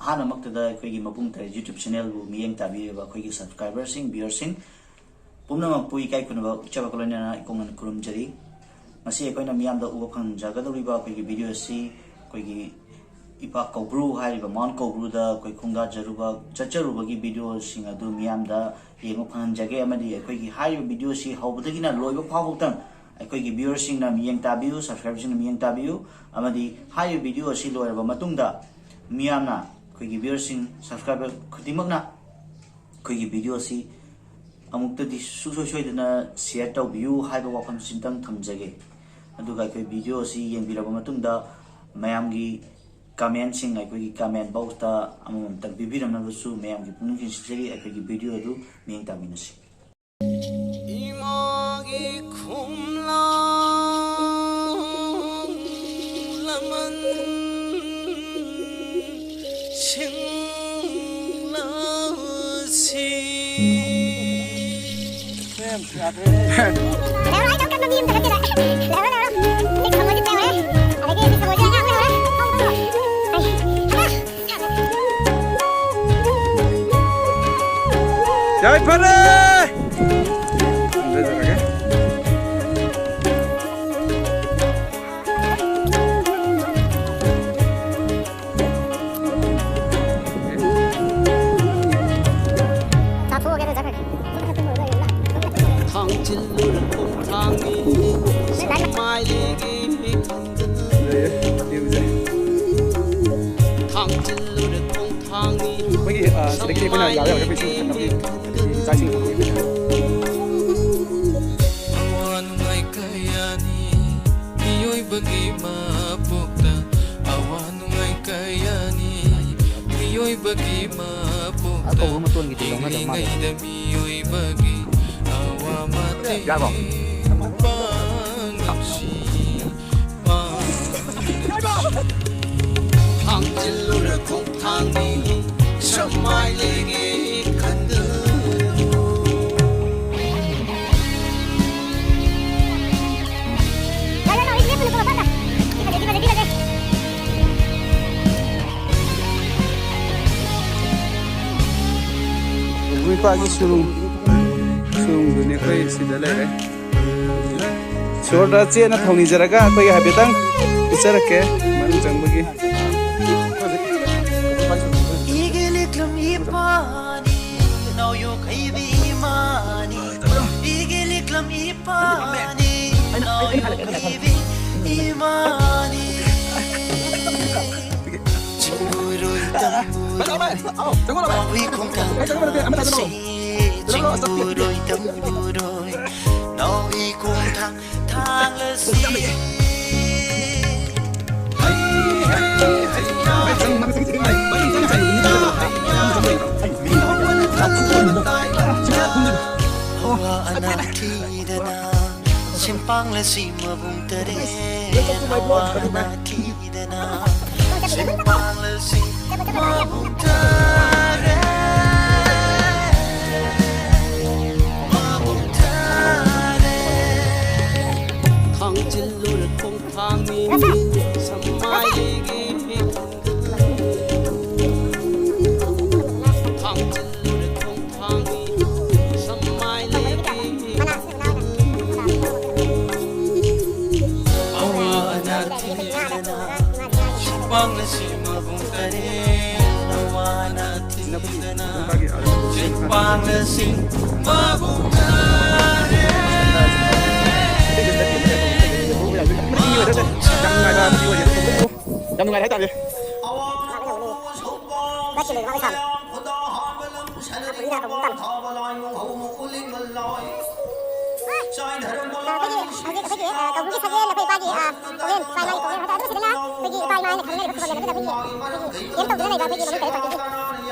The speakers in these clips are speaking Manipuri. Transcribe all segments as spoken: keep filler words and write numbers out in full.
ꯑꯍꯥꯟꯕꯃꯛꯇꯗ ꯑꯩꯈꯣꯏꯒꯤ ꯃꯄꯨꯡ ꯇꯔꯦꯠ YouTube channelꯕꯨ ꯃꯤꯠꯌꯦꯡ ꯇꯥꯕꯤꯔꯤꯕ ꯑꯩꯈꯣꯏꯒꯤ subscriberꯁꯤꯡ, viewerꯁꯤꯡ ꯄꯨꯝꯅꯃꯛꯄꯨ ꯏꯀꯥꯏ ꯈꯨꯝꯅꯕ ꯎꯠꯆꯕꯒ ꯂꯣꯏꯅꯅ ꯏꯀꯣꯡꯅꯅ ꯈꯨꯔꯨꯝꯖꯔꯤ꯫ ꯉꯁꯤ ꯑꯩꯈꯣꯏꯅ ꯃꯤꯌꯥꯝꯗ ꯎꯕ ꯐꯪꯖꯒꯗꯧꯔꯤꯕ ꯑꯩꯈꯣꯏꯒꯤ video ꯑꯁꯤ ꯑꯩꯈꯣꯏꯒꯤ ꯏꯄꯥ ꯀꯧꯕ꯭ꯔꯨ ꯍꯥꯏꯔꯤꯕ Mount ꯀꯧꯕ꯭ꯔꯨꯗ ꯑꯩꯈꯣꯏ ꯈꯣꯡꯗꯥꯖꯔꯨꯕ, ꯆꯠꯆꯔꯨꯕꯒꯤ videoꯁꯤꯡ ꯑꯗꯨ ꯃꯤꯌꯥꯝꯗ ꯌꯦꯡꯕ ꯐꯪꯍꯟꯖꯒꯦ꯫ ꯑꯃꯗꯤ ꯑꯩꯈꯣꯏꯒꯤ ꯍꯥꯏꯔꯤꯕ video ꯑꯁꯤ ꯍꯧꯕꯗꯒꯤꯅ ꯂꯣꯏꯕ ꯐꯥꯎꯕꯗꯪ ꯑꯩꯈꯣꯏꯒꯤ viewerꯁꯤꯡꯅ ꯃꯤꯠꯌꯦꯡ ꯇꯥꯕꯤꯌꯨ, subscriberꯁꯤꯡꯅ ꯃꯤꯠꯌꯦꯡ ꯇꯥꯕꯤꯌꯨ꯫ ꯑꯃꯗꯤ ꯍꯥꯏꯔꯤꯕ video ꯑꯁꯤ ꯂꯣꯏꯔꯕ ꯃꯇꯨꯡꯗ ꯃꯤꯌꯥꯝꯅ, ꯑꯩꯈꯣꯏꯒꯤ viewerꯁꯤꯡ, subscriber ꯈꯨꯗꯤꯡꯃꯛꯅ ꯑꯩꯈꯣꯏꯒꯤ video ꯑꯁꯤ ꯑꯃꯨꯛꯇꯗꯤ ꯁꯨꯡꯁꯣꯏ ꯁꯣꯏꯗꯅ share ꯇꯧꯕꯤꯌꯨ ꯍꯥꯏꯕ ꯋꯥꯐꯝꯁꯤꯇꯪ ꯊꯝꯖꯒꯦ꯫ ꯑꯗꯨꯒ ꯑꯩꯈꯣꯏ video ꯑꯁꯤ ꯌꯦꯡꯕꯤꯔꯕ ꯃꯇꯨꯡꯗ ꯃꯌꯥꯝꯒꯤ commentꯁꯤꯡ ꯑꯩꯈꯣꯏꯒꯤ comment boxꯇ ꯑꯃꯃꯝꯇꯪ ꯄꯤꯕꯤꯔꯝꯅꯕꯁꯨ ꯃꯌꯥꯝꯒꯤ ꯄꯨꯛꯅꯤꯡ ꯆꯤꯡꯁꯤꯟꯖꯔꯤ꯫ ꯑꯩꯈꯣꯏꯒꯤ video ꯑꯗꯨ ꯃꯤꯠꯌꯦꯡ ꯇꯥꯃꯤꯟꯅꯁꯤ꯫ ꯏꯃꯥꯒꯤ ꯈꯣꯝꯂꯥꯡ ꯂꯃꯟ ꯁꯤꯡꯂꯥꯁꯤ꯫ ꯂꯩꯍꯧꯔꯣ, ꯑꯩ ꯅꯪ ꯀꯟꯕ ꯃꯤ ꯑꯝꯇ ꯅꯠꯇꯦꯗ꯫ ꯂꯩꯍꯧꯔꯣ, ꯂꯩꯍꯧꯔꯣ꯫ ꯁꯤ ꯈꯥꯃꯣꯟꯁꯤ ꯂꯩꯍꯧꯔꯦ꯫ ꯑꯗꯒꯤ ꯁꯤ ꯈꯥꯃꯣꯟꯁꯤ ꯑꯉꯥꯡ ꯂꯩꯍꯧꯔꯦ꯫ ꯌꯥꯏꯐꯔꯦ! ꯊꯥꯡꯖꯤꯜꯂꯨꯔ ꯈꯣꯡꯊꯥꯡꯅꯤ ꯁꯦꯛꯃꯥꯏꯗꯒꯤ ꯈꯪꯗꯅ꯫ ꯊꯥꯡꯖꯤꯜꯂꯨꯔ ꯈꯣꯡꯊꯥꯡꯅꯤ ꯃꯣꯏꯒꯤ, ꯑ, ꯁꯤꯗꯒꯤꯗꯤ ꯑꯩꯈꯣꯏꯅ ꯌꯥꯔꯦ ꯌꯥꯔꯦ ꯑꯩꯈꯣꯏ ꯏꯁꯤꯡ ꯊꯛꯅꯕꯒꯤ ꯆꯥꯛ ꯏꯁꯤꯡ ꯊꯛꯅꯕꯒꯤ꯫ ꯑꯋꯥ ꯅꯨꯡꯉꯥꯏ ꯀꯌꯥꯅꯤ ꯃꯤꯑꯣꯏꯕꯒꯤ ꯃꯄꯣꯛꯇ, ꯑꯋꯥ ꯅꯨꯡꯉꯥꯏ ꯀꯌꯥꯅꯤ ꯃꯤꯑꯣꯏꯕꯒꯤ ꯃꯄꯣꯛꯇ꯫ ꯑꯀꯧꯕ ꯃꯇꯣꯟꯒꯤꯗꯤ ꯂꯧꯅꯗꯕ ꯃꯥꯜꯂꯦ꯫ ꯍꯤꯡꯂꯤꯉꯩꯗ ꯃꯤꯑꯣꯏꯕꯒꯤ ꯑꯋꯥ ꯃꯇꯦꯡ ꯌꯥꯔꯕꯣ? ꯄꯥꯡꯂꯁꯤ꯫ ꯊꯥꯡꯖꯤꯜꯂꯨꯔ ꯈꯣꯡꯊꯥꯡꯅꯤ ꯁꯃꯥꯏ ꯂꯩꯒꯦ ꯈꯟꯗꯨ꯫ ꯅꯨꯄꯥꯒꯤ ꯁꯨꯔꯨꯡ, ꯁꯨꯔꯨꯡꯗꯨꯅꯤ ꯑꯩꯈꯣꯏ ꯁꯤꯗ ꯂꯩꯔꯦ꯫ ꯁꯣꯔꯗ ꯆꯦꯅ ꯊꯧꯅꯤꯖꯔꯒ ꯑꯩꯈꯣꯏꯒꯤ ꯍꯥꯏꯐꯦꯠꯇꯪ ꯎꯠꯆꯔꯛꯀꯦ ꯃꯅꯨꯡ ꯆꯪꯕꯒꯤ꯫ ꯏꯒꯤ ꯂꯤꯛꯂꯝ ꯏꯄꯥꯅꯤ, ꯅꯥꯎꯌꯣꯛ ꯍꯩꯕꯤ ꯏꯃꯥꯅꯤ꯫ ꯏꯒꯤ ꯂꯤꯛꯂꯝ ꯏꯄꯥꯅꯤ, ꯅꯥꯎꯌꯣꯛ ꯍꯩꯕꯤ ꯏꯃꯥꯅꯤ꯫ ꯆꯤꯡꯒꯨꯔꯣꯏ ꯇꯝꯒꯨꯔꯣꯏ, ꯅꯥꯎꯍꯤ ꯈꯣꯡꯊꯥꯡ ꯊꯥꯡꯂꯁꯤ꯫ ꯆꯤꯡꯒꯨꯔꯣꯏ ꯇꯝꯒꯨꯔꯣꯏ, ꯅꯥꯎꯍꯤ ꯈꯣꯡꯊꯥꯡ ꯊꯥꯡꯂꯁꯤ꯫ ꯍꯋꯥ ꯑꯅꯥ ꯊꯤꯗꯅ, ꯁꯦꯝꯄꯥꯡꯂꯁꯤ ꯃꯕꯨꯡ ꯇꯔꯦꯠ꯫ ꯍꯋꯥ ꯑꯅꯥ ꯊꯤꯗꯅ, ꯁꯦꯝꯄꯥꯡꯂꯁꯤ ꯃꯕꯨꯡ ꯇꯔꯦꯠ꯫ ꯃꯕꯨꯡ ꯇꯔꯦꯠ꯫ ꯊꯥꯡꯖꯤꯜꯂꯨꯔ ꯈꯣꯡꯊꯥꯡꯅꯤ ꯁꯃꯥꯏꯒꯤ꯫ ꯊꯥꯡꯖꯤꯜꯂꯨꯔ ꯈꯣꯡꯊꯥꯡꯅꯤ ꯁꯃꯥꯏꯂꯦꯒꯤ꯫ ꯑꯋꯥ ꯑꯅꯥ ꯊꯤꯗꯅ, ꯁꯦꯝꯄꯥꯡꯂꯁꯤ ꯃꯕꯨꯡ ꯇꯔꯦꯠ꯫ ꯑꯋꯥ ꯑꯅꯥ ꯊꯤꯗꯅ, ꯁꯦꯝꯄꯥꯡꯂꯁꯤ ꯃꯕꯨꯡ ꯇꯔꯦꯠ꯫ ꯌꯥꯝ ꯅꯨꯡꯉꯥꯏ ꯍꯥꯏꯇꯥꯔꯦ꯫ ꯑꯩꯈꯣꯏꯒꯤ ꯍꯧꯖꯤꯛ ꯑꯩꯈꯣꯏꯒꯤ, ꯑ, ꯀꯧꯕ꯭ꯔꯨꯒꯤ ꯁꯒꯦꯟ ꯑꯩꯈꯣꯏ ꯏꯄꯥꯒꯤ, ꯑ, ꯀꯧꯔꯦꯟ, ꯏꯄꯥ ꯏꯃꯥꯒꯤ ꯀꯧꯔꯦꯟ ꯍꯥꯏꯇꯥꯔꯦ꯫ ꯑꯗꯨ ꯁꯤꯗꯅ ꯑꯩꯈꯣꯏꯒꯤ ꯏꯄꯥ ꯏꯃꯥ ꯍꯥꯏꯅ ꯈꯪꯅꯔꯤꯕ ꯈꯨꯕꯝ ꯂꯩꯕ ꯑꯗꯨꯗ ꯑꯩꯈꯣꯏꯒꯤ, ꯑꯩꯈꯣꯏꯒꯤ camp ꯇꯧꯗꯨꯅ ꯂꯩꯕ ꯑꯩꯈꯣꯏꯒꯤ ꯃꯃꯤꯡ ꯀꯔꯤ ꯄꯟꯕꯤꯒꯦ?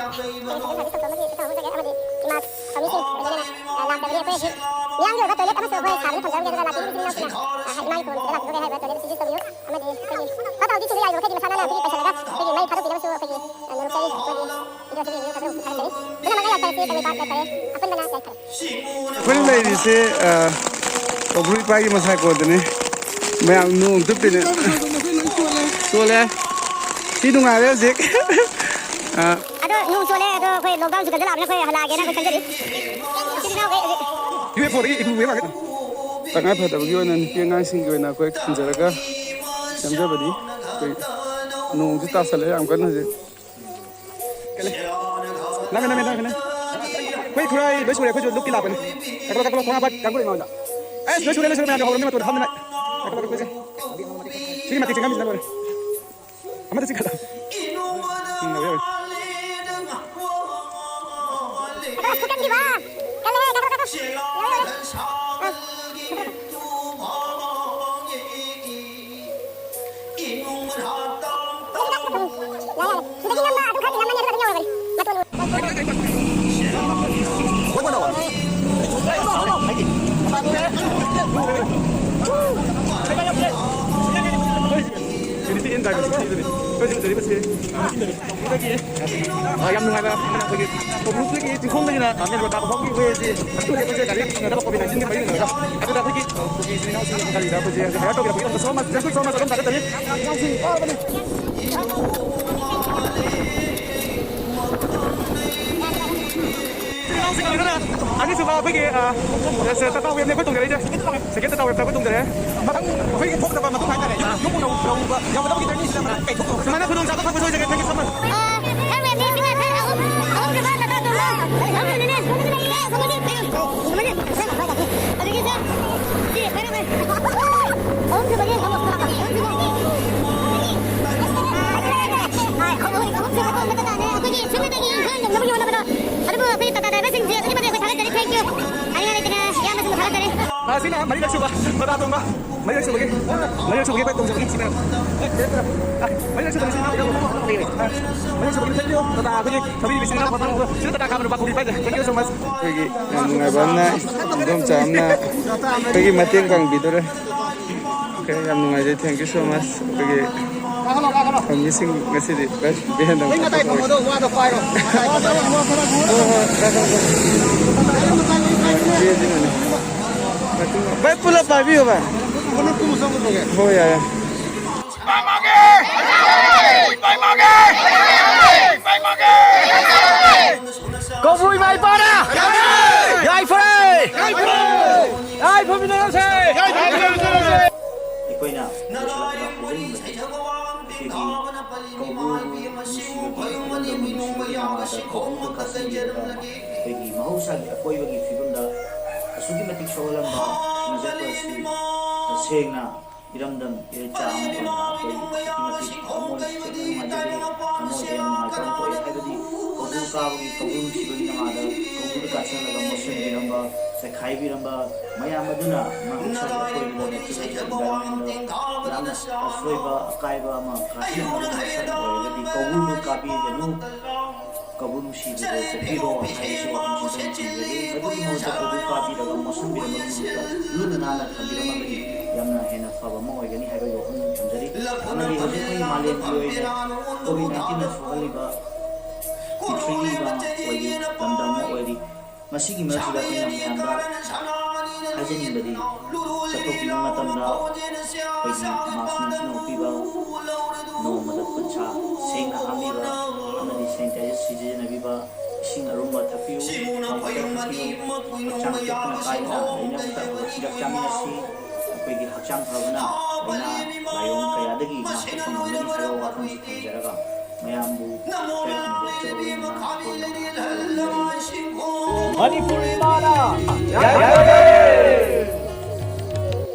ꯑꯩꯈꯣꯏꯒꯤ service ꯇꯧꯕ ꯑꯃꯒꯤ ꯏꯇꯥꯎ ꯑꯃ ꯆꯪꯉꯦ꯫ ꯑꯃꯗꯤ ꯏꯃꯥ ꯐꯝꯃꯤꯁꯤꯡ ꯑꯗꯨꯃꯥꯏꯅ, ꯑ, ꯂꯥꯛꯆꯕꯅꯤ꯫ ꯑꯩꯈꯣꯏ ꯍꯧꯖꯤꯛ ꯃꯤꯌꯥꯝꯒꯤ ꯑꯣꯏꯕ toilet ꯑꯃꯁꯨ ꯑꯩꯈꯣꯏ ꯁꯥꯗꯨꯅ ꯊꯝꯖꯔꯝꯒꯦ꯫ ꯑꯗꯨꯅ ꯂꯥꯛꯄꯤꯔꯤꯕ ꯏꯆꯤꯜ ꯏꯅꯥꯎꯁꯤꯡꯅ, ꯑ, ꯏꯃꯥꯒꯤ ꯈꯨꯕꯝꯁꯤꯗ ꯂꯥꯛꯄꯤꯕ ꯀꯩ ꯍꯥꯏꯕ toilet ꯁꯤ use ꯇꯧꯕꯤꯌꯨ꯫ ꯑꯃꯗꯤ ꯑꯩꯈꯣꯏꯒꯤ ꯐꯠꯇ ꯍꯥꯎꯗꯤ ꯊꯤꯟꯕ ꯌꯥꯏꯕ ꯃꯈꯩꯗꯤ ꯃꯁꯥ ꯅꯥꯟꯅ ꯑꯩꯈꯣꯏꯒꯤ ꯄꯩꯁꯜꯂꯒ ꯑꯩꯈꯣꯏꯒꯤ ꯃꯩ ꯊꯥꯗꯣꯛꯄꯤꯅꯕꯁꯨ ꯑꯩꯈꯣꯏꯒꯤ, ꯑ, ꯅꯣꯂꯨꯛꯆꯔꯤ꯫ ꯑꯩꯈꯣꯏꯒꯤ video ꯁꯤꯒꯤ video ꯊꯥꯗꯣꯛꯄꯁꯨ ꯊꯥꯒꯠꯆꯔꯤ꯫ ꯄꯨꯟꯅꯃꯛꯅ ꯌꯥꯏꯐꯔꯁꯤ, ꯇꯧꯕꯤꯕ ꯌꯥꯏꯐꯔꯦ꯫ ꯑꯄꯨꯟꯕꯅ ꯌꯥꯏꯐꯔꯦ꯫ ꯑꯩꯈꯣꯏꯅ ꯂꯩꯔꯤꯁꯦ, ꯑ, ꯀꯧꯕ꯭ꯔꯨ ꯏꯄꯥꯒꯤ ꯃꯁꯥ ꯀꯣꯟꯗꯅꯤ꯫ ꯃꯌꯥꯝ ꯅꯣꯡ ꯇꯨꯞꯄꯤꯅꯦ꯫ ꯆꯣꯠꯂꯦ꯫ ꯁꯤ ꯅꯨꯡꯉꯥꯏꯔꯦ ꯍꯧꯖꯤꯛ꯫ ꯑ, ꯅꯣꯡ ꯆꯣꯠꯂꯦ ꯑꯗꯣ ꯑꯩꯈꯣꯏ ꯂꯣꯛꯗꯥꯎꯟꯁꯨ ꯀꯟꯁꯤꯜꯂꯛꯑꯕꯅꯤꯅ ꯑꯩꯈꯣꯏ ꯍꯜꯂꯛꯑꯒꯦꯅ ꯑꯩꯈꯣꯏ ꯈꯟꯖꯔꯤ꯫ ꯏꯆꯤꯜ ꯏꯅꯥꯎꯈꯩ ꯍꯧꯖꯤꯛ ꯌꯨ ꯑꯦꯐ ꯑꯣꯗꯒꯤ ꯏꯕꯨꯡ ꯃꯥꯜꯂꯦ꯫ ꯇꯉꯥꯏ ꯐꯗꯕꯒꯤ ꯑꯣꯏꯅ ꯅꯨꯄꯤ ꯑꯉꯥꯡꯁꯤꯡꯒꯤ ꯑꯣꯏꯅ ꯑꯩꯈꯣꯏ ꯈꯟꯖꯔꯒ ꯁꯦꯝꯖꯕꯅꯤ꯫ ꯑꯩꯈꯣꯏ ꯅꯣꯡꯁꯨ ꯇꯥꯁꯜꯂꯛꯑꯦ ꯌꯥꯝ ꯀꯟꯅ ꯍꯧꯖꯤꯛ꯫ ꯀꯜꯂꯦ꯫ ꯅꯪ, ꯅꯪ, ꯅꯪ, ꯅꯪ꯫ ꯑꯩꯈꯣꯏ ꯈꯨꯔꯥꯏ ꯂꯣꯏ ꯁꯨꯔꯦ, ꯑꯩꯈꯣꯏꯁꯨ ꯂꯨꯞꯀꯤ ꯂꯥꯛꯄꯅꯤ꯫ ꯀꯛꯂꯣ, ꯀꯛꯂꯣ, ꯈꯣꯡꯍꯥꯝꯄꯥꯠ ꯀꯥꯡꯕꯨ ꯂꯩ ꯃꯥꯡꯗ꯫ ꯑꯦꯁ, ꯂꯣꯏ ꯁꯨꯔꯦ, ꯂꯣꯏ ꯁꯨꯔꯦ, ꯃꯌꯥꯝ ꯌꯧꯍꯧꯔꯕꯅꯤ, ꯃꯇꯣꯟꯗ ꯐꯝꯗꯅ꯫ ꯀꯛꯂꯣ, ꯀꯛꯂꯣ, ꯀꯛꯂꯣ꯫ ꯁꯤꯒꯤ ꯃꯇꯤꯛ ꯆꯤꯡꯉꯝꯃꯤꯁꯤꯅ ꯂꯣꯏꯔꯦ꯫ ꯑꯃꯗ ꯆꯤꯡꯈꯠꯂꯣ꯫ ꯎꯝ, ꯌꯥꯎꯋꯦ, ꯌꯥꯎꯋꯦ꯫ ꯑ, ꯌꯥꯝ ꯅꯨꯡꯉꯥꯏꯕ ꯑꯃꯅ ꯑꯩꯈꯣꯏꯒꯤ ꯀꯣꯡꯕ꯭ꯔꯨꯞꯇꯒꯤ ꯆꯤꯡꯈꯣꯡꯗꯒꯤꯅ, ꯑ, ꯃꯦꯟ ꯔꯣꯗ ꯇꯥꯕ ꯐꯥꯎꯒꯤ ꯋꯦꯁꯤ ꯑꯗꯨꯝ ꯂꯦꯞꯄꯁꯦ, ꯒꯥꯔꯤ ꯍꯦꯛ ꯊꯦꯡꯅꯗꯕ ꯀꯣꯚꯤꯗ ꯅꯥꯏꯟꯇꯤꯟꯒꯤ ꯃꯔꯤ ꯂꯩꯅꯔꯒ꯫ ꯑꯗꯨꯗ ꯑꯩꯈꯣꯏꯒꯤ ꯀꯨꯀꯤ ꯏꯆꯤꯜ ꯏꯅꯥꯎꯁꯤꯡ ꯒꯥꯔꯤꯗ ꯑꯩꯈꯣꯏꯁꯦ ꯍꯧꯖꯤꯛ ꯍꯥꯏꯔꯞ ꯇꯧꯕꯤꯔꯛꯄꯒꯤꯗꯃꯛꯇ so much, thank you so much ꯑꯗꯨꯝ ꯊꯥꯒꯠꯆꯔꯤ꯫ ꯏꯆꯤꯜ ꯏꯅꯥꯎꯁꯤꯡ ꯂꯣꯏꯅꯅ ꯑꯅꯤꯁꯨꯕ ꯑꯩꯈꯣꯏꯒꯤ, ꯑ, ꯇꯥꯇꯥ ꯋꯦꯕꯅꯦ ꯑꯩꯈꯣꯏ ꯇꯣꯡꯖꯔꯛꯏꯁꯦ꯫ ꯁꯦꯀꯦꯟ ꯇꯥꯇꯥ ꯋꯦꯕꯇ ꯑꯩꯈꯣꯏ ꯇꯣꯡꯖꯔꯦ꯫ ꯃꯊꯪ ꯑꯩꯈꯣꯏꯒꯤ ꯊꯣꯛꯀꯗꯕ ꯃꯇꯨꯡ ꯍꯥꯏꯇꯥꯔꯦ, ꯌꯨꯝ ꯌꯧ-, ꯌꯧꯕ, ꯌꯧꯒꯗꯕꯒꯤ ꯖꯔꯅꯤꯁꯤꯗ ꯃꯊꯪ ꯀꯩ ꯊꯣꯛꯇꯧꯕ? ꯁꯨꯃꯥꯏꯅ ꯈꯨꯗꯣꯡ ꯆꯥꯕ ꯐꯪꯕꯁꯦ ꯑꯣꯏꯖꯒꯦ꯫ Thank you so much. ꯑ, ꯊꯥꯔꯠ ꯋꯦꯕꯅꯤ, ꯁꯤꯅ ꯊꯥꯔꯠ ꯑꯍꯨꯝ, ꯑꯍꯨꯝꯁꯨꯕ ꯇꯥꯇꯥ ꯇꯣꯡꯕ, ꯑꯍꯨꯝꯁꯨꯕꯅꯦ꯫ ꯑꯗꯒꯤ ꯁꯦ, ꯁꯤ, ꯀꯩꯅꯣ, ꯑꯍꯨꯝꯁꯨꯕꯒꯤ, ꯑꯍꯨꯝꯁꯨꯕꯒꯤ, ꯑꯍꯨꯝꯁꯨꯕ ꯇꯣꯡꯕ ꯇꯥꯇꯥꯅꯦ꯫ ꯑꯩꯈꯣꯏꯒꯤ ꯁꯨꯞꯅꯇꯒꯤ ꯏꯝꯐꯥꯜ ꯌꯧꯅꯕꯒꯤ ꯍꯣꯠꯅꯕꯗ ꯑꯗꯨꯕꯨ ꯑꯩꯈꯣꯏꯒꯤ ꯇꯥꯇꯥ ꯗ꯭ꯔꯥꯏꯚꯔꯁꯤꯡꯁꯦ ꯑꯗꯨꯛꯀꯤ ꯃꯇꯤꯛ ꯑꯩꯈꯣꯏ ꯊꯥꯒꯠꯆꯔꯤ꯫ Thank you. ꯍꯥꯏꯅꯤꯡꯉꯥꯏ ꯂꯩꯇꯅ ꯏꯌꯥꯝꯕꯁꯤꯡꯕꯨ ꯊꯥꯒꯠꯆꯔꯤ꯫ ꯑ, ꯁꯤꯅ ꯃꯔꯤꯔꯛ ꯁꯨꯕ ꯇꯥꯇꯥ ꯇꯣꯡꯕ꯫ ꯃꯔꯤꯔꯛ ꯁꯨꯕꯒꯤ, ꯃꯔꯤꯔꯛ ꯁꯨꯕꯒꯤ ꯑꯩꯈꯣꯏ ꯇꯣꯡꯖꯕꯅꯤ꯫ ꯁꯤꯅ, ꯑ, ꯃꯔꯤꯔꯛ ꯁꯨꯕꯒꯤ ꯁꯤꯅ, ꯑ, ꯃꯔꯤꯔꯛ ꯁꯨꯕꯒꯤ thank you. ꯇꯥꯇꯥ ꯑꯩꯈꯣꯏꯒꯤ ꯊꯧꯔꯤ ꯃꯦꯆꯤꯟ ꯏꯅꯥꯎ ꯄꯥꯈꯪ ꯑꯗꯣ ꯁꯤꯗ Tata ꯈꯥꯝꯕꯗꯣ ꯄꯥꯈꯣꯡꯕꯤ ꯄꯥꯏꯖꯦ꯫ Thank you so much. ꯑꯩꯈꯣꯏꯒꯤ ꯌꯥꯝ ꯅꯨꯡꯉꯥꯏꯕ ꯑꯃꯅ ꯏꯟꯗꯣꯝꯆꯥ ꯑꯃꯅ ꯑꯩꯈꯣꯏꯒꯤ ꯃꯇꯦꯡ ꯄꯥꯡꯕꯤꯗꯣꯔꯦ꯫ Okay, ꯌꯥꯝ ꯅꯨꯡꯉꯥꯏꯖꯩ꯫ Thank you so much. ꯑꯩꯈꯣꯏꯒꯤ ꯐꯝꯃꯤꯁꯤꯡ ꯉꯁꯤꯗꯤ ꯚꯦꯟꯗ ꯑꯃꯨꯛ ꯀꯥꯞꯊꯣꯛꯑꯣꯏ꯫ ꯍꯣꯏ, ꯍꯣꯏ, ꯀꯥꯞꯊꯣꯛꯑꯣꯏ꯫ ꯚꯦꯟ ꯑꯁꯤꯅꯅꯦ꯫ ꯚꯥꯏ, ꯄꯨꯂꯞ ꯄꯥꯏꯕꯤꯌꯣ, ꯚꯥꯏ꯫ ꯍꯣꯏ, ꯌꯥꯏ, ꯌꯥꯏ꯫ ꯅꯃꯥꯗ ꯀꯧꯕ꯭ꯔꯨꯗ ꯀꯥꯁꯤꯟꯕꯤꯔꯒ ꯑꯩꯈꯣꯏꯒꯤ ꯃꯍꯧꯁꯥꯒꯤ ꯑꯀꯣꯏꯕꯒꯤ ꯐꯤꯕꯝꯗ ꯑꯁꯨꯛꯀꯤ ꯃꯇꯤꯛ ꯁꯣꯛꯍꯜꯂꯝꯕ ꯁꯤꯡꯅꯖꯠꯄ ꯑꯁꯤ ꯇꯁꯦꯡꯅ ꯏꯔꯝꯗꯝ ꯏꯔꯩꯆꯥ ꯑꯃ ꯑꯣꯏꯅ ꯑꯩꯈꯣꯏ ꯑꯁꯨꯛꯀꯤ ꯃꯇꯤꯛ ꯊꯃꯣꯏ ꯁꯦꯡꯅ ꯅꯨꯡꯉꯥꯏꯖꯗꯦ꯫ ꯊꯃꯣꯏꯗ ꯌꯥꯝ ꯅꯨꯡꯉꯥꯏꯇꯕ ꯄꯣꯛꯑꯦ꯫ ꯍꯥꯏꯕꯗꯤ ꯀꯧꯕ꯭ꯔꯨ ꯀꯥꯕꯒꯤ ꯀꯧꯕ꯭ꯔꯨ ꯅꯨꯡꯁꯤꯕꯒꯤ ꯅꯃꯥꯗ ꯀꯧꯕ꯭ꯔꯨꯗ ꯀꯥꯁꯤꯜꯂꯒ ꯃꯣꯠꯁꯤꯟꯕꯤꯔꯝꯕ, ꯆꯥꯏꯈꯥꯏꯕꯤꯔꯝꯕ ꯃꯌꯥꯝ ꯑꯗꯨꯅ ꯃꯍꯧꯁꯥꯒꯤ ꯑꯀꯣꯏꯕꯗ natural environment ꯗ ꯌꯥꯝꯅ ꯑꯁꯣꯏꯕ ꯑꯀꯥꯏꯕ ꯑꯃ ꯀꯥꯁꯤꯜꯂꯛꯅꯕꯒꯤ ꯃꯁꯛ ꯑꯃ ꯑꯣꯏꯔꯒꯗꯤ ꯀꯧꯕ꯭ꯔꯨꯗꯨ ꯀꯥꯕꯤꯒꯅꯨ꯫ ꯀꯧꯕ꯭ꯔꯨ ꯅꯨꯡꯁꯤꯕꯗꯣ ꯀꯣꯛꯄꯤꯔꯣ ꯍꯥꯏꯕꯁꯤ ꯋꯥꯐꯝꯁꯤꯗꯪ ꯊꯝꯖꯒꯦ꯫ ꯃꯗꯨꯒꯤ ꯃꯍꯨꯠꯇ ꯀꯧꯕ꯭ꯔꯨ ꯀꯥꯕꯤꯔꯒ ꯃꯣꯠꯁꯤꯟꯕꯤꯔꯝꯕꯒꯤ ꯃꯍꯨꯠꯇ ꯂꯨꯅ ꯅꯥꯟꯅ ꯊꯝꯕꯤꯔꯝꯃꯒꯗꯤ ꯌꯥꯝꯅ ꯍꯦꯟꯅ ꯐꯕ ꯑꯃ ꯑꯣꯏꯒꯅꯤ ꯍꯥꯏꯕꯒꯤ ꯋꯥꯐꯝ ꯊꯝꯖꯔꯤ꯫ ꯑꯃꯗꯤ ꯍꯧꯖꯤꯛ ꯑꯩꯈꯣꯏꯒꯤ ꯃꯥꯂꯦꯝꯒꯤ ꯑꯣꯏꯅ COVID nineteen ꯅ ꯁꯣꯛꯍꯜꯂꯤꯕ ꯄ꯭ꯔꯤꯊꯤꯕꯤ ꯑꯃ ꯑꯣꯏꯔꯤ, ꯂꯝꯗꯝ ꯑꯃ ꯑꯣꯏꯔꯤ꯫ ꯃꯁꯤꯒꯤ ꯃꯔꯛꯁꯤꯗ ꯑꯩꯈꯣꯏꯅ ꯃꯌꯥꯝꯗ ꯍꯥꯏꯖꯅꯤꯡꯕꯗꯤ, ꯆꯠꯊꯣꯛꯄꯤꯕ ꯃꯇꯝꯗ ꯑꯩꯈꯣꯏꯒꯤ mask ꯅꯤꯡꯊꯤꯅ ꯎꯞꯄꯤꯕ, ꯅꯣꯡꯃꯗ ꯈꯨꯠ ꯁꯥ ꯁꯦꯡꯅ ꯍꯥꯝꯕꯤꯕ ꯑꯃꯗꯤ sanitizer ꯁꯤꯖꯤꯟꯅꯕꯤꯕ, ꯏꯁꯤꯡ ꯑꯔꯨꯝꯕ ꯊꯛꯄꯤꯌꯨ, ꯊꯥꯎ ꯈꯛꯇ ꯊꯛꯄꯤꯌꯨ, ꯍꯛꯆꯥꯡ ꯇꯦꯛꯄꯅ ꯀꯥꯏꯗꯅ ꯂꯣꯏꯅ ꯃꯇꯝ ꯆꯤꯟꯖꯥꯛ ꯆꯥꯃꯤꯟꯅꯁꯤ꯫ ꯑꯩꯈꯣꯏꯒꯤ ꯍꯛꯆꯥꯡ ꯐꯕꯅ ꯂꯥꯏꯅꯥ ꯂꯥꯏꯑꯣꯡ ꯀꯌꯥꯗꯒꯤ ꯉꯥꯛꯊꯣꯛꯄ ꯉꯝꯒꯅꯤ ꯍꯥꯏꯕ ꯋꯥꯐꯝꯁꯤ ꯊꯝꯖꯔꯒ ꯃꯌꯥꯝꯕꯨ ꯃꯅꯤꯄꯨꯔ ꯏꯃꯥꯅ ꯌꯥꯏꯐꯔꯕ